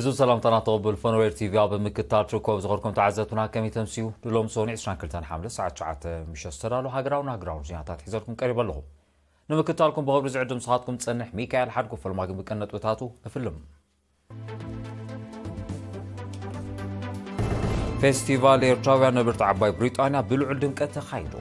እዚ ሰላምታና ተቐበሉ። ፈነወይር ቲቪ ኣብ ምክታል ትርከቡ ዝኸርኩም ተዓዘብትና ከመይ ተምስዩ? ድሎም ሰውኒ ዕስራን ክልተን ሓምለ ሰዓት ትሽዓተ ምሸት ዝተዳሉ ሃገራውን ሃገራውን ዜናታት ሒዘልኩም ቀሪበ ኣለኹ። ንምክታልኩም ብኸብሪ ዝዕድም ስኻትኩም ጸንሕ ሚካኤል ሓድጉ። ፈለማ ግን ብቀን ነጥብታቱ እፍልም። ፌስቲቫል ኤርትራውያን ነብርቲ ዓባይ ብሪጣንያ ብልዑል ድምቀት ተኻይዱ።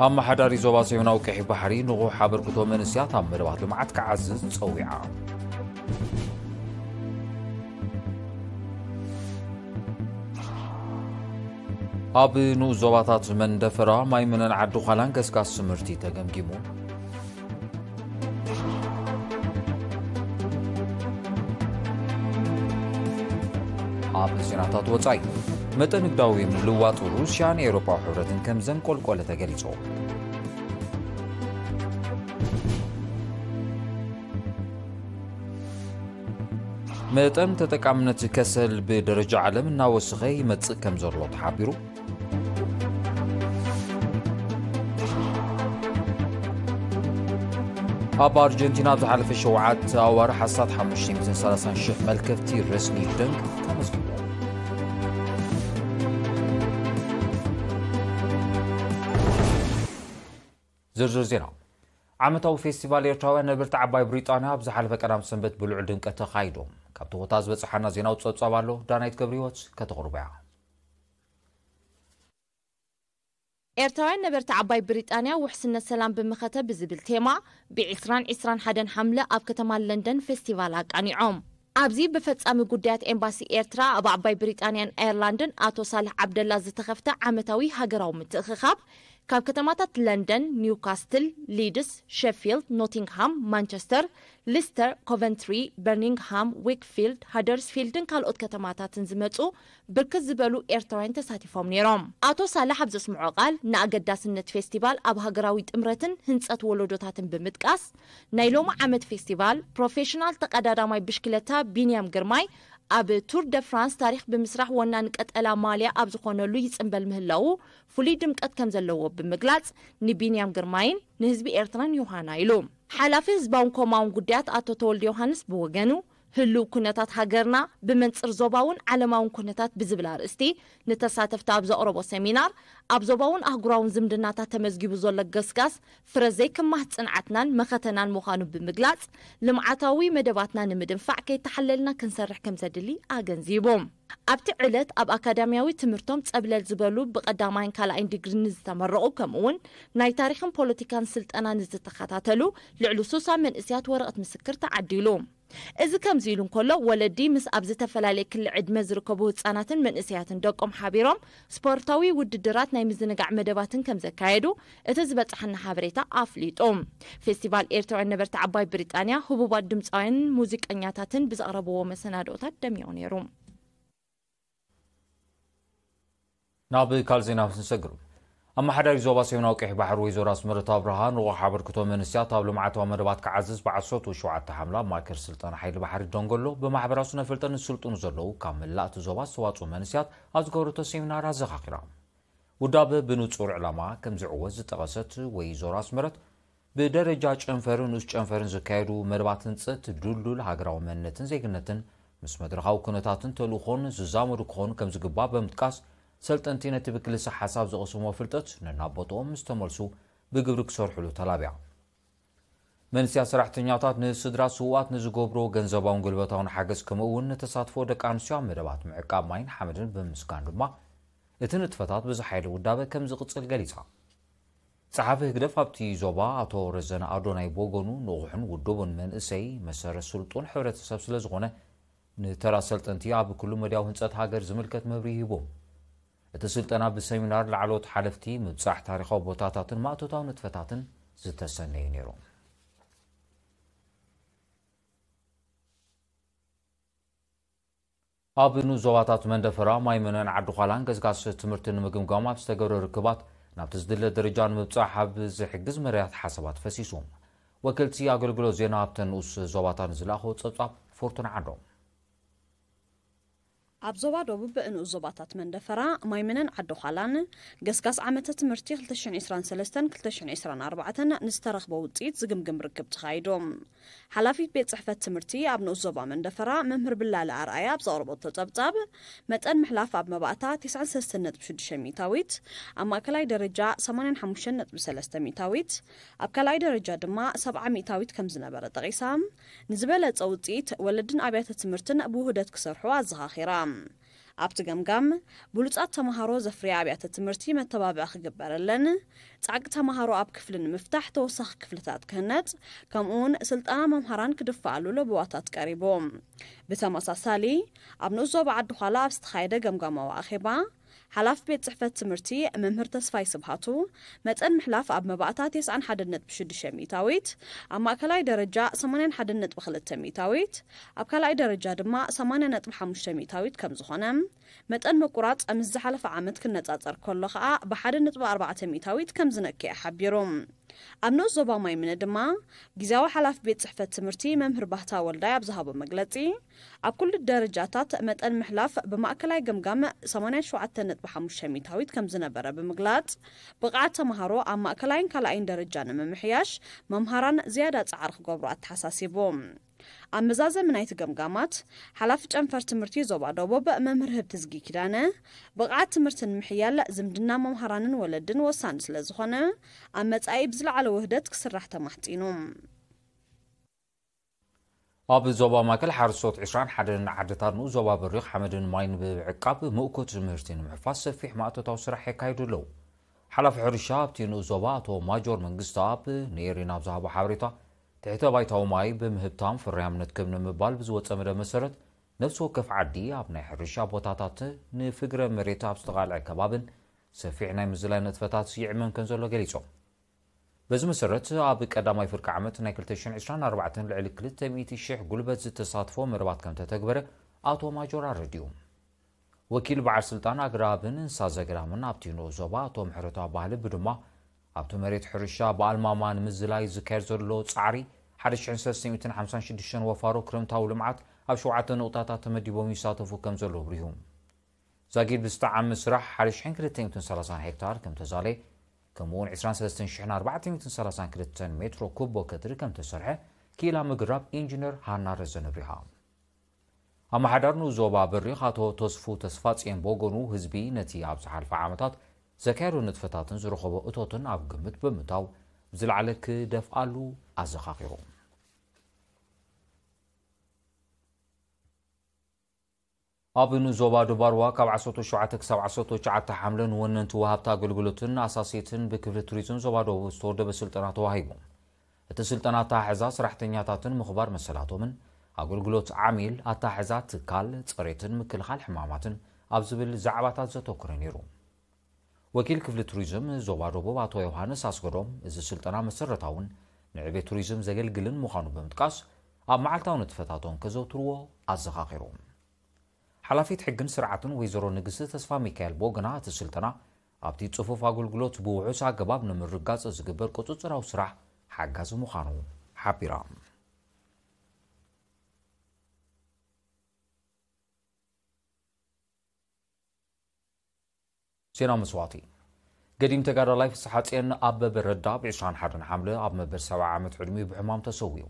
ኣመሓዳሪ ዞባ ሰሜናዊ ቀይሕ ባሕሪ ንቑሕ ኣበርክቶ መንእስያት ኣብ መደባት ልምዓት ክዓዝዝ ጸዊዓ። ኣብ ንኡስ ዞባታት መንደፈራ፣ ማይ ምነን ዓዲ ዃላን ገስጋስ ትምህርቲ ተገምጊሙ። ኣብ ዜናታት ወጻኢ፣ መጠን ንግዳዊ ምልውዋጥ ሩስያን ኤውሮጳዊ ሕብረትን ከም ዘንቆልቆለ ተገሊጹ። መጠን ተጠቃምነት ከሰል ብደረጃ ዓለም እናወሰኸ ይመጽእ ከም ዘሎ ተሓቢሩ። ኣብ ኣርጀንቲና ኣብ ዝሓለፈ ሸውዓተ ኣዋርሕ ኣስታት ሓሙሽተ ሚእትን ሰላሳን ሽሕ መልከፍቲ ረስኒ ደንግ ተመዝጊቡ። ዝርዝር ዜና። ዓመታዊ ፌስቲቫል ኤርትራውያን ነብርቲ ዓባይ ብሪጣንያ ኣብ ዝሓለፈ ቀዳም ሰንበት ብልዑል ድምቀት ተኻይዱ። ካብቲ ቦታ ዝበጽሓና ዜናዊ ጸብጻብ ኣሎ፣ ዳናይት ገብረህይወት ከተቕርቦ እያ። ኤርትራውያን ነበርቲ ዓባይ ብሪጣንያ ውሕስነት ሰላም ብመኸተ ብዝብል ቴማ ብ ዕስራን ዕስራን ሓደን ሓምለ ኣብ ከተማ ለንደን ፌስቲቫል ኣቃኒዖም። ኣብዚ ብፈጻሚ ጉዳያት ኤምባሲ ኤርትራ ኣብ ዓባይ ብሪጣንያን ኣየርላንድን ኣቶ ሳልሕ ዓብደላ ዝተኸፍተ ዓመታዊ ሃገራዊ ምትእኽኻብ፣ ካብ ከተማታት ለንደን፣ ኒውካስትል፣ ሊድስ፣ ሸፊልድ፣ ኖቲንግሃም፣ ማንቸስተር፣ ሊስተር፣ ኮቨንትሪ፣ በርሚንግሃም፣ ዌክፊልድ፣ ሃደርስፊልድን ካልኦት ከተማታትን ዝመጹ ብርክት ዝበሉ ኤርትራውያን ተሳቲፎም ነይሮም። ኣቶ ሳልሕ ኣብ ዘስምዖ ቃል፣ ንኣገዳስነት ፌስቲቫል ኣብ ሃገራዊ ጥምረትን ህንጸት ወለዶታትን ብምጥቃስ፣ ናይ ሎሚ ዓመት ፌስቲቫል፣ ፕሮፌሽናል ተቐዳዳማይ ብሽክለታ ቢንያም ግርማይ ኣብ ቱር ደ ፍራንስ ታሪኽ ብምስራሕ ወናኒ ቀጠላ ማልያ ኣብ ዝኾነሉ ይጽንበል ምህላዉ ፍሉይ ድምቀት ከም ዘለዎ ብምግላጽ፣ ንቢንያም ግርማይን ንህዝቢ ኤርትራን ዮሃና ኢሉ። ሓላፊ ህዝባውን ኮማውን ጉዳያት ኣቶ ተወልደ ዮሃንስ ብወገኑ፣ ህሉው ኩነታት ሃገርና ብመንጽር ዞባውን ዓለማውን ኩነታት ብዝብል ኣርእስቲ ንተሳተፍቲ ኣብ ዘቕረቦ ሰሚናር፣ ኣብ ዞባውን ኣህጉራውን ዝምድናታት ተመዝጊቡ ዘሎ ገስጋስ ፍረ ዘይክማህ ጽንዓትናን መኸተናን ምዃኑ ብምግላጽ፣ ልምዓታዊ መደባትና ንምድንፋዕ ከይተሓለልና ክንሰርሕ ከም ዘድሊ ኣገንዚቡ። ኣብቲ ዕለት ኣብ ኣካዳሚያዊ ትምህርቶም ጸብለል ዝበሉ ብቐዳማይን ካልኣይን ዲግሪ ንዝተመረቑ፣ ከምኡ'ውን ናይ ታሪኽን ፖለቲካን ስልጠና ንዝተኸታተሉ ልዕሊ ሱሳ መንእስያት ወረቐት ምስክር ተዓዲሉ። እዚ ከምዚ ኢሉ እንከሎ፣ ወለዲ ምስ ኣብ ዝተፈላለየ ክሊ ዕድመ ዝርከቡ ህጻናትን መንእሰያትን ደቆም ሓቢሮም ስፖርታዊ ውድድራት ናይ ምዝንጋዕ መደባትን ከም ዘካየዱ እቲ ዝበጽሓና ሓበሬታ ኣፍሊጡ። ፌስቲቫል ኤርትራውያን ነበርቲ ዓባይ ብሪጣንያ ህቡባት ድምጻውያንን ሙዚቀኛታትን ብዘቕረብዎ መሰናድኦታት ደሚቑ ነይሩ። ናብ ካልእ ዜና ክንሰግር። ኣመሓዳሪ ዞባ ሰሜናዊ ቀይሕ ባሕሪ ወይዘሮ ኣስመረት ኣብርሃ ንቑሕ ኣበርክቶ መንእስያት ኣብ ልምዓታዊ መደባት ክዓዝዝ ብዓሰርተ ሸውዓተ ሓምላ ኣብ ማእከል ስልጠና ሓይሊ ባሕሪ ደንጎሎ ብማሕበራዊ ስነ ፍልጠት ዝስልጥኑ ዘለዉ ካብ መላእ እቲ ዞባ ዝተዋፅኡ መንእስያት ኣብ ዝገበረቶ ሴሚናር ኣዘኻኺራ። ውዳበ ብንጹር ዕላማ ከም ዝዕወት ዝጠቐሰት ወይዘሮ ኣስመረት፣ ብደረጃ ጨንፈርን ንኡስ ጨንፈርን ዝካየዱ መደባት ህንጸት ድልዱል ሃገራዊ መንነትን ዜግነትን ምስ መድረኻዊ ኩነታትን ተልእኾን ዝዛመዱ ክኾኑ ከም ዝግባእ ብምጥቃስ፣ ሰልጠንቲ ነቲ ብክልሰ ሓሳብ ዝቐሰምዎ ፍልጠት ነናብ ቦትኦም ምስ ተመልሱ ብግብሪ ክሰርሕሉ ተላብያ። መንእሰያት ሰራሕተኛታት ንስድራ ስውኣት ንዝገብሮ ገንዘባውን ጉልበታውን ሓገዝ፣ ከምኡ እውን ንተሳትፎ ደቂ ኣንስትዮ ኣብ መደባት ምዕቃብ ማይን ሓመድን ብምምስጋን ድማ፣ እቲ ንጥፈታት ብዝሓየለ ውዳበ ከም ዝቕጽል ገሊጻ። ጸሓፊ ህግደፍ ኣብቲ ዞባ ኣቶ ረዘነ ኣዶናይ ብወገኑ፣ ንቑሕን ውዱብን መንእሰይ መሰረት ስልጡን ሕብረተሰብ ስለ ዝኾነ፣ ንተራ ሰልጠንቲ ኣብ ኩሉ መድያዊ ህንጸት ሃገር ዝምልከት መብርሂ ሂቡ። እቲ ስልጠና ብሰሚናር ላዕለዎት ሓለፍቲ፣ ምብጻሕ ታሪኻዊ ቦታታትን ማእቶታዊ ንጥፈታትን ዝተሰነየ ነይሩ። ኣብ ንኡስ ዞባታት መንደፈራ፣ ማይ ምነን ዓዲ ዃላን ገስጋስ ትምህርቲ ንምግምጋም ኣብ ዝተገብረ ርክባት፣ ናብቲ ዝድለ ደረጃ ንምብጻሕ ኣብ ዝሕግዝ መርያት ሓሳባት ፈሲሱ። ወከልቲ ኣገልግሎት ዜና ኣብተን ንኡስ ዞባታት ንዝለኣኸዎ ጸብጻብ ፎርቱና ዓዶም። ኣብ ዞባ ደቡብ ንኡስ ዞባታት መንደፈራ፣ ማይምነን ዓዲ ዃላን ገስጋስ ዓመተ ትምህርቲ ክልተ ሽሕን ዕስራን ሰለስተን ክልተ ሽሕን ዕስራን ኣርባዕተን ንዝተረኽበ ውፅኢት ዝግምግም ርክብ ተኻይዱ። ሓላፊት ቤት ጽሕፈት ትምህርቲ ኣብ ንኡስ ዞባ መንደፈራ መምህር ብላለ ኣርኣያ ኣብ ዘቕረቦቶ ጸብጻብ፣ መጠን ምሕላፍ ኣብ መባእታ ተስዓን ሰለስተን ነጥቢ ሽዱሽተ ሚእታዊት፣ ኣብ ማእከላይ ደረጃ ሰማንያን ሓሙሽተን ነጥቢ ሰለስተ ሚእታዊት፣ ኣብ ካልኣይ ደረጃ ድማ ሰብዓ ሚእታዊት ከም ዝነበረ ጠቒሳ፣ ንዝበለጸ ውጽኢት ወለድን ኣብያተ ትምህርትን ብውህደት ክሰርሑ ኣዘኻኺራ። ኣብቲ ገምጋም፣ ብሉጻት ተመሃሮ ዘፍርያ ኣብያተ ትምህርቲ መተባብዒ ክግበረለን፣ ጻዕቂ ተመሃሮ ኣብ ክፍሊ ንምፍታሕ ተወሳኺ ክፍልታት ክህነጽ፣ ከምኡ እውን ስልጠና መምሃራን ክድፋኣሉ ለበዋታት ቀሪቡ። ብተመሳሳሊ፣ ኣብ ንኡስ ዞባ ዓዲ ዃላ ኣብ ዝተኻየደ ገምጋማዊ ኣኼባ፣ ሓላፊ ቤት ጽሕፈት ትምህርቲ መምህር ተስፋይ ስብሃቱ፣ መጠን ምሕላፍ ኣብ መባእታ ተስዓን ሓደን ነጥቢ ሽዱሽተ ሚእታዊት፣ ኣብ ማእከላይ ደረጃ ሰማንያን ሓደን ነጥቢ ክልተ ሚእታዊት፣ ኣብ ካልኣይ ደረጃ ድማ ሰማንያ ነጥቢ ሓሙሽተ ሚእታዊት ከም ዝኾነ፣ መጠን ምቁራጽ ምስ ዝሓለፈ ዓመት ክነጻጸር ከሎ ከኣ ብሓደ ነጥቢ ኣርባዕተ ሚእታዊት ከም ዝነከየ ሓቢሩ። ኣብ ንኡስ ዞባ ማይምነ ድማ፣ ግዝያዊ ሓላፊ ቤት ጽሕፈት ትምህርቲ መምህር ባህታ ወልዳይ ኣብ ዝሃቦ መግለጺ፣ ኣብ ኩሉ ደረጃታት መጠን ምሕላፍ ብማእከላይ ገምጋም ሰማንያን ሸውዓተን ነጥቢ ሓሙሽተ ሚእታዊት ከም ዝነበረ ብምግላጽ፣ ብቕዓት ተመሃሮ ኣብ ማእከላይን ካልኣይን ደረጃ ንምምሕያሽ መምሃራን ዝያዳ ጻዕሪ ክገብሩ ኣተሓሳሲቡ። ኣብ መዛዘሚ ናይቲ ገምጋማት፣ ሓላፊ ጨንፈር ትምህርቲ ዞባ ደቡብ መምህር ህብትዝጊ ኪዳነ፣ ብቕዓት ትምህርቲ ንምሕያል ዝምድና መምሃራንን ወለድን ወሳኒ ስለ ዝኾነ፣ ኣብ መጻኢ ብዝለዓለ ውህደት ክስራሕ ተማሕጺኑ። ኣብ ዞባ ማእከል ሓረስቶት ዕስራን ሓደን ዓድታት ንኡስ ዞባ በሪኽ ሓመድን ማይን ብምዕቃብ ምእኩት ምህርቲ ንምሕፋስ ሰፊሕ ማእቶታዊ ስራሕ የካይዱ ኣለዉ። ሓላፊ ሕርሻ ኣብቲ ንኡስ ዞባ ኣቶ ማጆር መንግስተኣብ ንኤሪና ኣብ ዝሃቦ ሓበሬታ፣ ትሕተ ባይታዊ ማይ ብምህብታም ፍርያምነት ክብ ንምባል ብዝወጸ መደብ መሰረት፣ ነፍሲ ወከፍ ዓዲ ኣብ ናይ ሕርሻ ቦታታት ንፍግረ መሬት ኣብ ዝተቓልዐ ከባብን ሰፊሕ ናይ ምዝላይ ንጥፈታት ይዕመም ከም ዘሎ ገሊጾም። በዚ መሰረት፣ ኣብ ቀዳማይ ፍርቂ ዓመት ናይ ክልተ ሽሕን ዕስራን ኣርባዕተን ልዕሊ ክልተ ሚእቲ ሽሕ ጉልበት ዝተሳትፎ መደባት ከም ተተግበረ ኣቶ ማጆር ኣረዲኡ። ወኪል በዓል ስልጣን ኣግራብን እንስሳ ዘገዳምን ኣብቲ ንኡስ ዞባ ኣቶ ምሕረቱ ኣባህልቢ ድማ፣ ኣብቲ መሬት ሕርሻ ብኣልማማ ንምዝላይ ዝካየድ ዘሎ ጻዕሪ፣ ሓደ ሽሕን ሰለስተ ሚእትን ሓምሳን ሽዱሽተን ወፋሮ ክረምታዊ ልምዓት ኣብ ሸውዓተ ንቑጣታት ተመዲቦም ይሳተፉ ከም ዘለዉ ኣብሪሁ። ዛጊድ ብዝተዓሚ ስራሕ ሓደ ሽሕን ክልተ ሚእትን ሰላሳን ሄክታር ከም ተዛለየ፣ ከምኡውን ዕስራን ሰለስተን ሽሕን ኣርባዕተ ሚእትን ሰላሳን ክልተን ሜትሮ ኩቦ ከድሪ ከም ተሰርሐ ክኢላ ምግራብ ኢንጂነር ሃና ረዘን ኣብሪሃ። ኣመሓዳር ንኡስ ዞባ በሪኽ ኣቶ ተስፉ ተስፋጽዮን ብወገኑ፣ ህዝቢ ነቲ ኣብ ዝሓልፈ ዓመታት ዘካየዶ ንጥፈታትን ዝረኸቦ እቶትን ኣብ ግምት ብምእታው፣ ብዝለዓለ ክደፍኣሉ ኣዘኻኺሩ። ኣብ ንኡስ ዞባ ዱባርዋ ካብ ዓሰርተ ሸውዓተ ክሳብ ዓሰርተ ትሽዓተ ሓምለ ንወነንቲ ወሃብቲ ኣገልግሎትን ኣሳሰይትን ብክፍሊ ቱሪዝም ዞባ ደቡብ ዝተወደበ ስልጠና ተዋሂቡ። እቲ ስልጠና ኣተሓሕዛ ሰራሕተኛታትን ምኽባር መሰላቶምን፣ ኣገልግሎት ዓሚል፣ ኣተሓሕዛ ትካል፣ ጽሬትን ምክልኻል ሕማማትን ኣብ ዝብል ዛዕባታት ዘተኮረ ነይሩ። ወኪል ክፍሊ ቱሪዝም ዞባ ደቡብ ኣቶ ዮሃንስ ኣስገዶም፣ እዚ ስልጠና መሰረታውን ንዕቤት ቱሪዝም ዘገልግልን ምዃኑ ብምጥቃስ፣ ኣብ መዓልታዊ ንጥፈታቶም ከዘውትርዎ ኣዘኻኺሩ። ሓላፊት ሕግን ስርዓትን ወይዘሮ ንግስቲ ተስፋ ሚካኤል ብወገና፣ እቲ ስልጠና ኣብቲ ጽፉፍ ኣገልግሎት ብውሑስ ኣገባብ ንምርጋጽ ዝግበር ቁጽጽራዊ ስራሕ ሓጋዚ ምዃኑ ሓቢራ። ዜና መስዋእቲ። ገዲም ተጋዳላይ ፍስሓጽዮን ኣበበ ረዳ ብ ዕስራን ሓደን ሓምለ ኣብ መበል ሰብዓ ዓመት ዕድሚኡ ብሕማም ተሰዊኡ።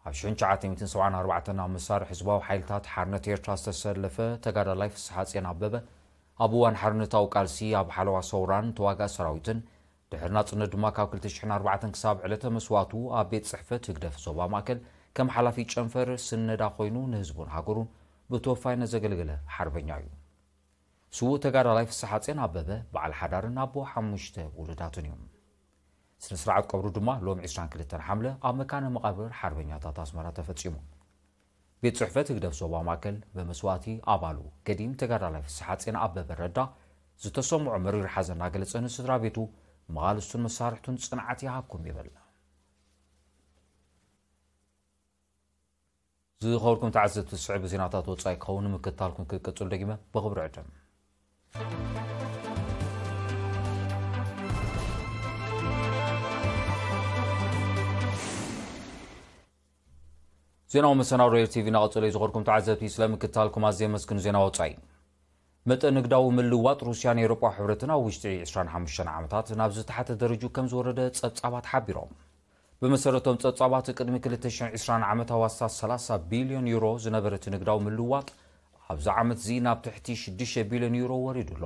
ኣብ ሽሕን ትሽዓተ ሚእትን ሰብዓን ኣርባዕተን ኣብ መሳርሒ ህዝባዊ ሓይልታት ሓርነት ኤርትራ ዝተሰለፈ ተጋዳላይ ፍስሓጽዮን ኣበበ፣ ኣብ እዋን ሓርነታዊ ቃልሲ ኣብ ሓለዋ ሰውራን ተዋጋእ ሰራዊትን፣ ድሕሪ ናጽነት ድማ ካብ ክልተ ሽሕን ኣርባዕተን ክሳብ ዕለተ መስዋእቱ ኣብ ቤት ጽሕፈት ህግደፍ ዞባ ማእከል ከም ሓላፊ ጨንፈር ስነዳ ኮይኑ ንህዝቡን ሃገሩን ብተወፋይነት ዘገልገለ ሓርበኛ እዩ። ስዉእ ተጋዳላይ ፍስሓጽዮን ኣበበ በዓል ሓዳርን ኣቦ ሓሙሽተ ውሉዳትን እዩ። ስነ ስርዓት ቀብሩ ድማ ሎም ዕስራን ክልተን ሓምለ ኣብ መካነ መቓብር ሓርበኛታት ኣስመራ ተፈጺሙ። ቤት ጽሕፈት ህግደፍ ዞባ ማእከል ብመስዋእቲ ኣባሉ ገዲም ተጋዳላይ ፍስሓጽዮን ኣበበ ረዳ ዝተሰምዖ መሪር ሓዘን እናገለጸ፣ ንስድራ ቤቱ፣ መቓልስቱን መሳርሕቱን ጽንዓት ይሃብኩም ይብል። ዝኸበርኩም ተዓዘብቲ፣ ዝስዕብ ዜናታት ወጻኢ ክኸውን ንምክትታልኩም ክቅጽል ደጊመ ብኽብሪ ዕድም። ዜናዊ መሰናዶ ኤል ቲ ቪ እናቐጸለ እዩ። ዝኸርኩም ተዓዘብቲ ስለምክትታልኩም ኣዝየ የመስግን። ዜና ወጻኢ። መጠን ንግዳዊ ምልዋጥ ሩስያን ኤውሮጳ ሕብረትን ኣብ ውሽጢ ዕስራን ሓሙሽተን ዓመታት ናብ ዝተሓተ ደረጅኡ ከም ዝወረደ ጸብጻባት ሓቢሮም። ብመሰረቶም ጸብጻባት ቅድሚ ክልተ ሽሕን ዕስራን ዓመት ኣዋሳ ሰላሳ ቢልዮን ዩሮ ዝነበረ እቲ ንግዳዊ ምልዋጥ ኣብዚ ዓመት እዚ ናብ ትሕቲ ሽዱሽተ ቢልዮን ዩሮ ወሪዱ ኣሎ።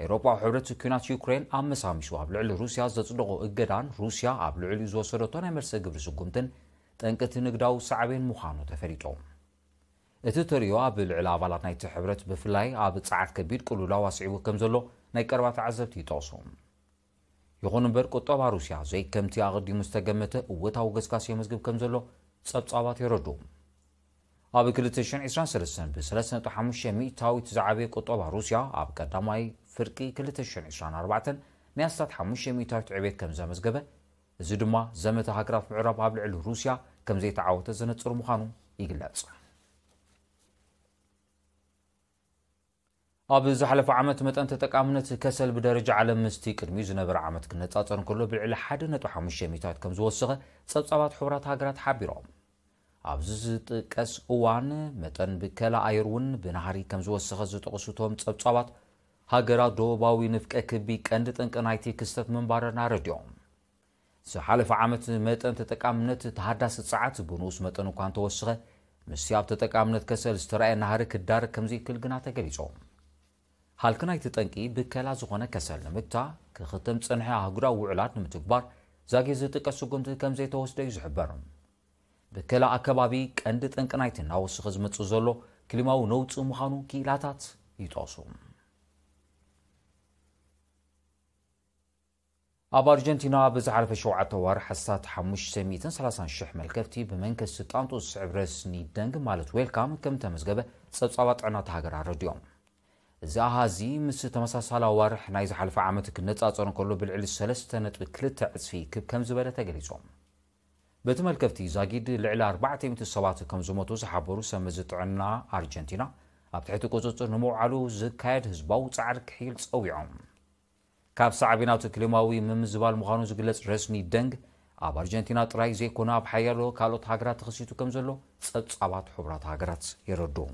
ኤውሮጳዊ ሕብረት ኲናት ዩክሬን ኣመሳሚሱ ኣብ ልዕሊ ሩስያ ዘጽደቖ እገዳን ሩስያ ኣብ ልዕሊኡ ዝወሰደቶ ናይ መልሰ ግብሪ ስጉምትን ጠንቅቲ ንግዳዊ ሳዕቤን ምዃኑ ተፈሊጡ። እቲ ተርእዮ ኣብ ልዕሊ ኣባላት ናይቲ ሕብረት ብፍላይ ኣብ ጸዓት ከቢድ ቅልውላው ኣስዒቡ ከም ዘሎ ናይ ቀረባ ተዓዘብቲ ይጠቕሱ። ይኹን እምበር ቁጠባ ሩስያ ዘይከምቲ ኣቐዲሙ ዝተገመተ እወታዊ ገስጋስ የመዝግብ ከም ዘሎ ጸብጻባት የረድኡ። ኣብ ክልተ ሽሕን ዕስራን ሰለስተን ብ ሰለስተ ነጥቢ ሓሙሽተ ሚእታዊት ዝዓበየ ቁጠባ ሩስያ ኣብ ቀዳማይ ፍርቂ ክልተ ሽሕን ዕስራን ኣርባዕተን ናይ ኣስታት ሓሙሽተ ሚእታዊት ዕቤት ከም ዘመዝገበ፣ እዚ ድማ ዘመተ ሃገራት ምዕራብ ኣብ ልዕሊ ሩስያ ከም ዘይተዓወተ ዘነጽር ምዃኑ ይግለጽ። ኣብ ዝሓለፈ ዓመት መጠን ተጠቃምነት ከሰል ብደረጃ ዓለም ምስቲ ቅድሚኡ ዝነበረ ዓመት ክነጻጸር እንከሎ ብልዕሊ ሓደ ነጥቢ ሓሙሽተ ሚእታዊት ከም ዝወሰኸ ጸብጻባት ሕቡራት ሃገራት ሓቢሮም። ኣብዚ ዝጥቀስ እዋን መጠን ብከላ ኣየር እውን ብናህሪ ከም ዝወሰኸ ዝጠቕሱ እቶም ጸብጻባት፣ ሃገራት ደቡባዊ ንፍቀ ክቢ ቀንዲ ጠንቂ ናይቲ ክስተት ምንባረን ኣረዲኦም። ዝሓለፈ ዓመት መጠን ተጠቃምነት ተሃዳሲ ጸዓት ብንኡስ መጠን እኳ እንተወሰኸ፣ ምስቲ ኣብ ተጠቃምነት ከሰል ዝተራእየ ናህሪ ክዳረግ ከም ዘይክእል ግና ተገሊጹ። ሃልኪ ናይቲ ጠንቂ ብከላ ዝኾነ ከሰል ንምግታ ክኽተም ዝጸንሐ ኣህጉራዊ ውዕላት ንምትግባር ዛጊድ ዝጥቀስ ስጉምቲ ከም ዘይተወስደ እዩ ዝሕበር። ብከላ ኣከባቢ ቀንዲ ጠንቂ ናይቲ እናወሰኸ ዝመጽእ ዘሎ ክሊማዊ ነውጺ ምዃኑ ክኢላታት ይጠቕሱ። ኣብ ኣርጀንቲና ብዝሓለፈ ሸውዓተ ወርሒ ኣስታት ሓሙሽተ ሚእትን ሰላሳን ሽሕ መልከፍቲ ብመንከስቲ ጣንጡ ዝስዕብ ረስኒ ደንግ ማለት ዌልካም ከም ተመዝገበ ጸብጻባት ጥዕና እታ ሃገር ኣረዲኦም። እዚ ኣሃዚ ምስ ተመሳሳሊ ኣዋርሕ ናይ ዝሓለፈ ዓመት ክነጻጸር እንከሎ ብልዕሊ ሰለስተ ነጥቢ ክልተ ዕጽፊ ክብ ከም ዝበለ ተገሊጹ። በቲ መልከፍቲ ዛጊድ ልዕሊ ኣርባዕተ ሚእቲ ሰባት ከም ዝሞቱ ዝሓበሩ ሰብ መዚ ጥዕና ኣርጀንቲና፣ ኣብ ትሕቲ ቁጽጽር ንምውዓሉ ዝካየድ ህዝባዊ ጻዕሪ ክሕይል ጸዊዖም። ካብ ሳዕቤናቱ ክሊማዊ ምምዝባል ምዃኑ ዝግለጽ ረስኒ ደንግ ኣብ ኣርጀንቲና ጥራይ ዘይኮነ ኣብ ሓያሎ ካልኦት ሃገራት ተኸሲቱ ከም ዘሎ ጸብጻባት ሕቡራት ሃገራት የረድኡ።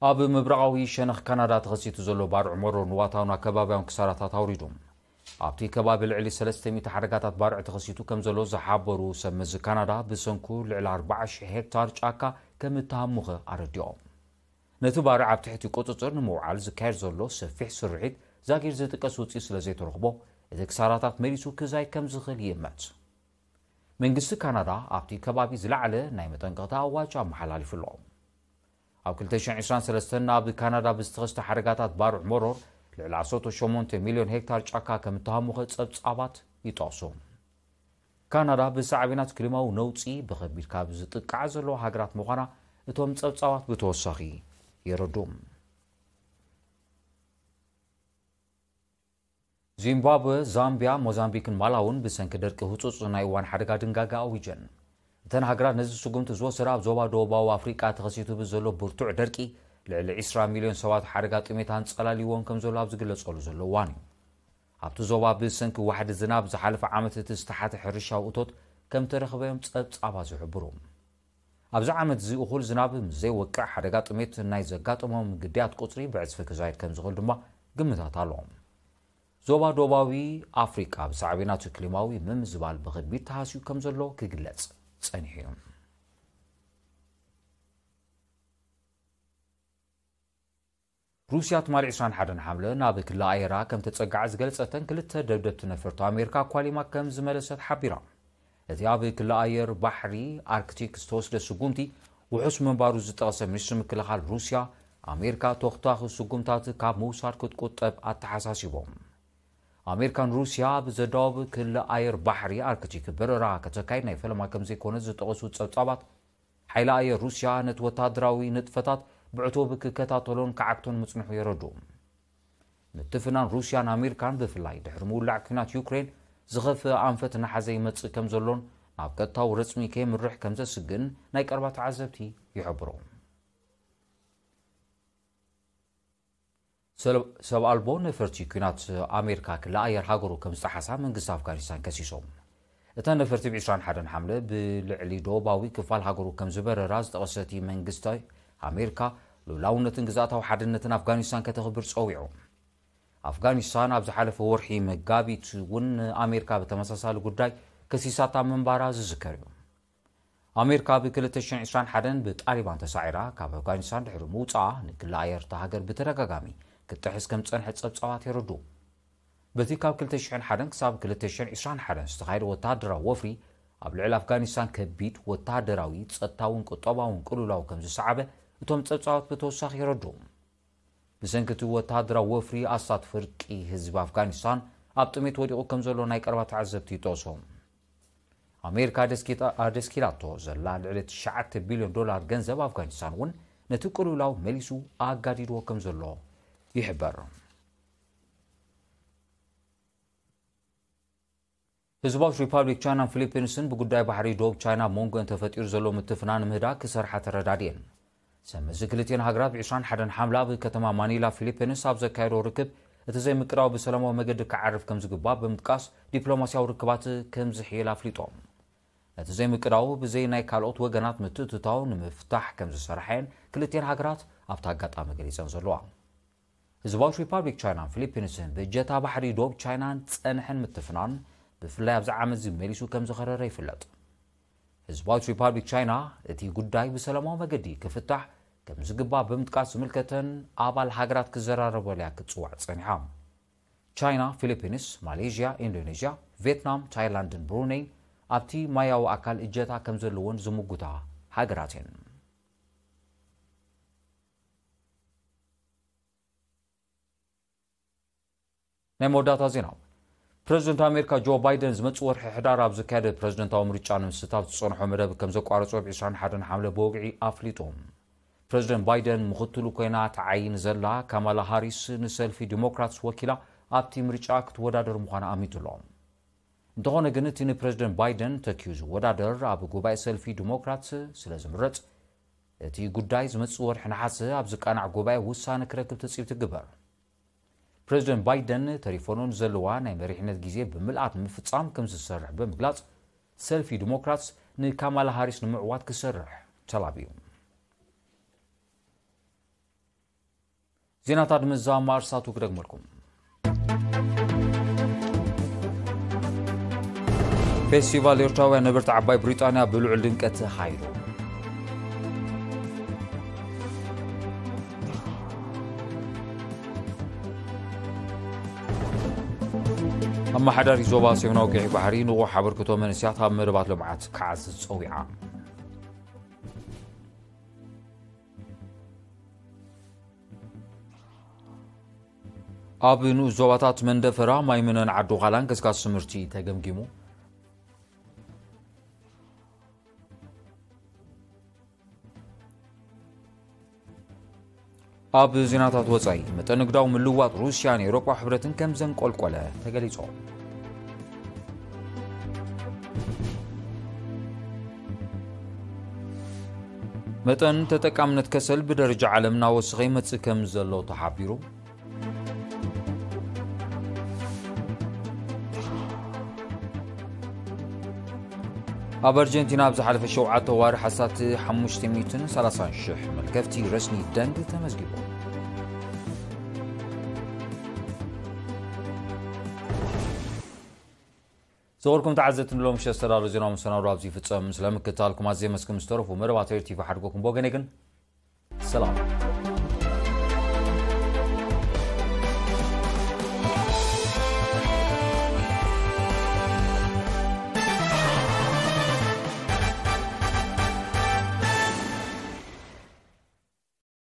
ኣብ ምብራቓዊ ሸነኽ ካናዳ ተኸሲቱ ዘሎ ባርዕ መሮር ንዋታውን ኣከባብያውን ክሳራታት ኣውሪዱ። ኣብቲ ከባቢ ልዕሊ ሰለስተ ሚእቲ ሓደጋታት ባርዕ ተኸሲቱ ከም ዘሎ ዝሓበሩ ሰብ መዚ ካናዳ፣ ብሰንኩ ልዕሊ ኣርባዓ ሽሕ ሄክታር ጫካ ከም እተሃሙኸ ኣረዲኦም። ነቲ ባርዕ ኣብ ትሕቲ ቁጽጽር ንምውዓል ዝካየድ ዘሎ ሰፊሕ ስርሒት ዛጊድ ዝጥቀስ ውጽኢት ስለ ዘይተረኽቦ፣ እቲ ክሳራታት መሊሱ ክዛይድ ከም ዝኽእል ይእመት። መንግስቲ ካናዳ ኣብቲ ከባቢ ዝለዓለ ናይ መጠንቀቕታ ኣዋጅ ኣመሓላሊፉ ኣሎ። ኣብ ክልተ ሽሕን ዕስራን ሰለስተን ኣብ ካናዳ ብዝተኸስተ ሓደጋታት ባርዕ መሮር ልዕሊ ዓሰርተ ሸሞንተ ሚልዮን ሄክታር ጫካ ከም እተሃሙኸ ጸብጻባት ይጠቕሱ። ካናዳ ብሳዕቤናት ክሊማዊ ነውጺ ብኸቢድ ካብ ዝጥቃዓ ዘለዋ ሃገራት ምዃና እቶም ጸብጻባት ብተወሳኺ የረድኡ። ዚምባብወ፣ ዛምቢያ፣ ሞዛምቢክን ማላውን ብሰንኪ ደርቂ ህጹጽ ናይ እዋን ሓደጋ ድንጋገ ኣዊጀን። እተን ሃገራት ነዚ ስጉምቲ ዝወሰዳ ኣብ ዞባ ደቡባዊ ኣፍሪቃ ተኸሲቱ ብዘሎ ብርቱዕ ደርቂ ልዕሊ ዕስራ ሚልዮን ሰባት ሓደጋ ጥሜት ኣንጸላልይዎም ከም ዘሎ ኣብ ዝግለጸሉ ዘሎ እዋን እዩ። ኣብቲ ዞባ ብሰንኪ ዋሕዲ ዝናብ ዝሓለፈ ዓመት እቲ ዝተሓተ ሕርሻዊ እቶት ከም ተረኽበ እዮም ጸብጻባት ዝሕብሩ። ኣብዚ ዓመት እዚ እኹል ዝናብ ምስ ዘይወቅዕ ሓደጋ ጥሜት ናይ ዘጋጠሞም ግዳያት ቁጽሪ ብዕጽፊ ክዛይድ ከም ዝኽእል ድማ ግምታት ኣሎ። ዞባ ደቡባዊ ኣፍሪቃ ብሳዕቤናቱ ክሊማዊ ምምዝባል ብኸቢድ ተሃስዩ ከም ዘሎ ክግለጽ ጸኒሑ እዩ። ሩስያ ትማሊ ዕስራን ሓደን ሓምለ ናብ ክሊ ኣየራ ከም ተጸግዓ ዝገለጸተን ክልተ ደብደብቲ ነፈርቲ ኣሜሪካ ኣኳሊማ ከም ዝመለሰት ሓቢራ። እቲ ኣብ ክሊ ኣየር ባሕሪ ኣርክቲክ ዝተወስደ ስጉምቲ ውሑስ ምንባሩ ዝጠቐሰ ሚኒስትሪ ምክልኻል ሩስያ፣ ኣሜሪካ ተኹታኺ ስጉምታት ካብ ምውሳድ ክትቁጠብ ኣተሓሳሲቦም። ኣሜሪካን ሩስያ ኣብ ዘዳወብ ክሊ ኣየር ባሕሪ ኣርክቲክ በረራ ከተካይድ ናይ ፈለማ ከም ዘይኮነ ዝጠቐሱ ጸብጻባት፣ ሓይሊ ኣየር ሩስያ ነቲ ወታደራዊ ንጥፈታት ብዕቱብ ክከታተሎን ክዓግቶን ምጽንሑ የረድኡ። ምትፍናን ሩስያን ኣሜሪካን ብፍላይ ድሕሪ ምውላዕ ኲናት ዩክሬን ዝኸፍአ ኣንፈት እናሓዘ ይመጽእ ከም ዘሎን ናብ ቀጥታዊ ረጽሚ ከየምርሕ ከም ዘስግእን ናይ ቀረባ ተዓዘብቲ ይሕብሩ። ሰብ ኣልቦ ነፈርቲ ኲናት ኣሜሪካ ክሊ ኣየር ሃገሩ ከም ዝጠሓሳ መንግስቲ ኣፍጋኒስታን ከሲሶም። እተን ነፈርቲ ብ ዕስራን ሓደን ሓምለ ብልዕሊ ዶባዊ ክፋል ሃገሩ ከም ዝበረራ ዝጠቐሰ እቲ መንግስቲ ኣሜሪካ፣ ልኡላውነትን ግዝኣታዊ ሓድነትን ኣፍጋኒስታን ከተኽብር ጸዊዑ። ኣፍጋኒስታን ኣብ ዝሓለፈ ወርሒ መጋቢት እውን ንኣሜሪካ ብተመሳሳሊ ጉዳይ ከሲሳታ ምንባራ ዝዝከር እዩ። ኣሜሪካ ብ ክልተ ሽሕን ዕስራን ሓደን ብጣሊባን ተሳዒራ ካብ ኣፍጋኒስታን ድሕሪ ምውጻኣ፣ ንክሊ ኣየር እታ ሃገር ብተደጋጋሚ ክትጥሕስ ከም ዝጸንሐት ጸብጻባት የረድኡ። በቲ ካብ ክልተ ሽሕን ሓደን ክሳብ ክልተ ሽሕን ዕስራን ሓደን ዝተኻየደ ወተሃደራዊ ወፍሪ፣ ኣብ ልዕሊ ኣፍጋኒስታን ከቢድ ወተሃደራዊ፣ ጸጥታውን ቁጠባውን ቅልውላው ከም ዝሰዓበ እቶም ጸብጻባት ብተወሳኺ የረድኡ። ብሰንኪ እቲ ወተሃደራዊ ወፍሪ፣ ኣስታት ፍርቂ ህዝቢ ኣፍጋኒስታን ኣብ ጥሜት ወዲቑ ከም ዘሎ ናይ ቀረባ ተዓዘብቲ ይጠቕሱ። ኣሜሪካ ኣደስኪታ-፣ ኣደስኪላቶ ዘላ ልዕሊ ትሽዓተ ቢልዮን ዶላር ገንዘብ ኣፍጋኒስታን እውን ነቲ ቅልውላው መሊሱ ኣጋዲድዎ ከም ዘሎ ይሕበር። ህዝባዊት ሪፓብሊክ ቻይናን ፊሊፒንስን ብጉዳይ ባሕሪ ዶብ ቻይና ኣብ መንጎአን ተፈጢሩ ዘሎ ምትፍናን ንምህዳእ ክሰርሓ ተረዳዲኤን። ሰመዚ ክልቲኤን ሃገራት ብ ዕስራን ሓደን ሓምለ ኣብ ከተማ ማኒላ ፊሊፒንስ ኣብ ዘካየዶ ርክብ፣ እቲ ዘይምቅዳው ብሰላማዊ መገዲ ክዓርፍ ከም ዝግባእ ብምጥቃስ፣ ዲፕሎማስያዊ ርክባት ከም ዝሕይል ኣፍሊጦም። ነቲ ዘይምቅዳው ብዘይ ናይ ካልኦት ወገናት ምትእትታው ንምፍታሕ ከም ዝሰርሓ እየን ክልቲኤን ሃገራት ኣብቲ ኣጋጣሚ ገሊጸን ዘለዋ። ህዝባዊት ሪፓብሊክ ቻይናን ፊሊፒንስን ብእጀታ ባሕሪ ዶብ ቻይናን ጸንሐን ምትፍናን፣ ብፍላይ ኣብዚ ዓመት እዚ መሊሱ ከም ዝኸረረ ይፍለጥ። ህዝባዊት ሪፓብሊክ ቻይና እቲ ጉዳይ ብሰላማዊ መገዲ ክፍታሕ ከም ዝግባእ ብምጥቃስ፣ ዝምልከተን ኣባል ሃገራት ክዘራረበለያ ክትጽዋዕ ጸኒሓ። ቻይና፣ ፊሊፒንስ፣ ማሌዥያ፣ ኢንዶኔዥያ፣ ቪየትናም፣ ታይላንድን ብሩነይን ኣብቲ ማያዊ ኣካል እጀታ ከም ዘለወን ዝምጉታ ሃገራት እየን። ናይ መወዳእታ ዜና። ፕረዚደንት ኣሜሪካ ጆ ባይደን ዝመጽእ ወርሒ ሕዳር ኣብ ዝካየድ ፕረዚደንታዊ ምርጫ ንምስታፍ ዝጸንሖ መደብ ከም ዘቋረጾ ብ ዕስራን ሓደን ሓምለ ብወግዒ ኣፍሊጡ። ፕረዚደንት ባይደን ምኽትሉ ኮይና ትዓይን ዘላ ካማላ ሃሪስ ንሰልፊ ዲሞክራትስ ወኪላ ኣብቲ ምርጫ ክትወዳደር ምዃና ኣሚቱ ኣሎ። እንተኾነ ግን፣ እቲ ንፕረዚደንት ባይደን ተኪኡ ዝወዳደር ኣብ ጉባኤ ሰልፊ ዲሞክራት ስለ ዝምረጽ፣ እቲ ጉዳይ ዝመጽእ ወርሒ ነሓሰ ኣብ ዝቃናዕ ጉባኤ ውሳነ ክረክብ ትጽቢት ትግበር። ፕረዚደንት ባይደን ተሪፈኖ ንዘለዋ ናይ መሪሕነት ግዜ ብምልኣት ንምፍጻም ከም ዝሰርሕ ብምግላጽ፣ ሰልፊ ዲሞክራትስ ንካማላ ሃሪስ ንምዕዋት ክሰርሕ ተላብዩ። ዜናታት ምዛም ኣርሳቱ ክደግመልኩም። ፌስቲቫል ኤርትራውያን ነበርቲ ዓባይ ብሪጣንያ ብልዑል ድምቀት ተኻይዱ። ኣመሓዳሪ ዞባ ሰሜናዊ ቀይሕ ባሕሪ ንቑሕ ኣበርክቶ መንእሰያት ኣብ መደባት ልምዓት ክዓዝዝ ጸዊዓ። ኣብ ንኡስ ዞባታት መንደፈራ፣ ማይምነን ዓዲ ዃላን ገስጋስ ትምህርቲ ተገምጊሙ። ኣብ ዜናታት ወጻኢ፣ መጠን ንግዳዊ ምልውዋጥ ሩስያን ኤውሮጳ ሕብረትን ከም ዘንቆልቆለ ተገሊጹ። መጠን ተጠቃምነት ከሰል ብደረጃ ዓለም እናወሰኸ ይመጽእ ከም ዘሎ ተሓቢሩ። ኣብ ኣርጀንቲና ኣብ ዝሓለፈ ሸውዓተ ዋርሕ ኣስታት ሓሙሽተ ሚእትን ሰላሳን ሽሕ መልከፍቲ ረስኒ ደንግ ተመዝጊቡ። ዝኸበርኩም ተዓዘብቲ፣ ንሎሚ ምሸት ዝተዳለወ ዜናዊ መሰናዶ ኣብዚ ይፍጸም። ስለ ምክትታልኩም ኣዝየ የመስግን። ምስ ተረፉ መደባት ሪር ቲቪ ሓድጎኩም ብወገነይ ግን ሰላም።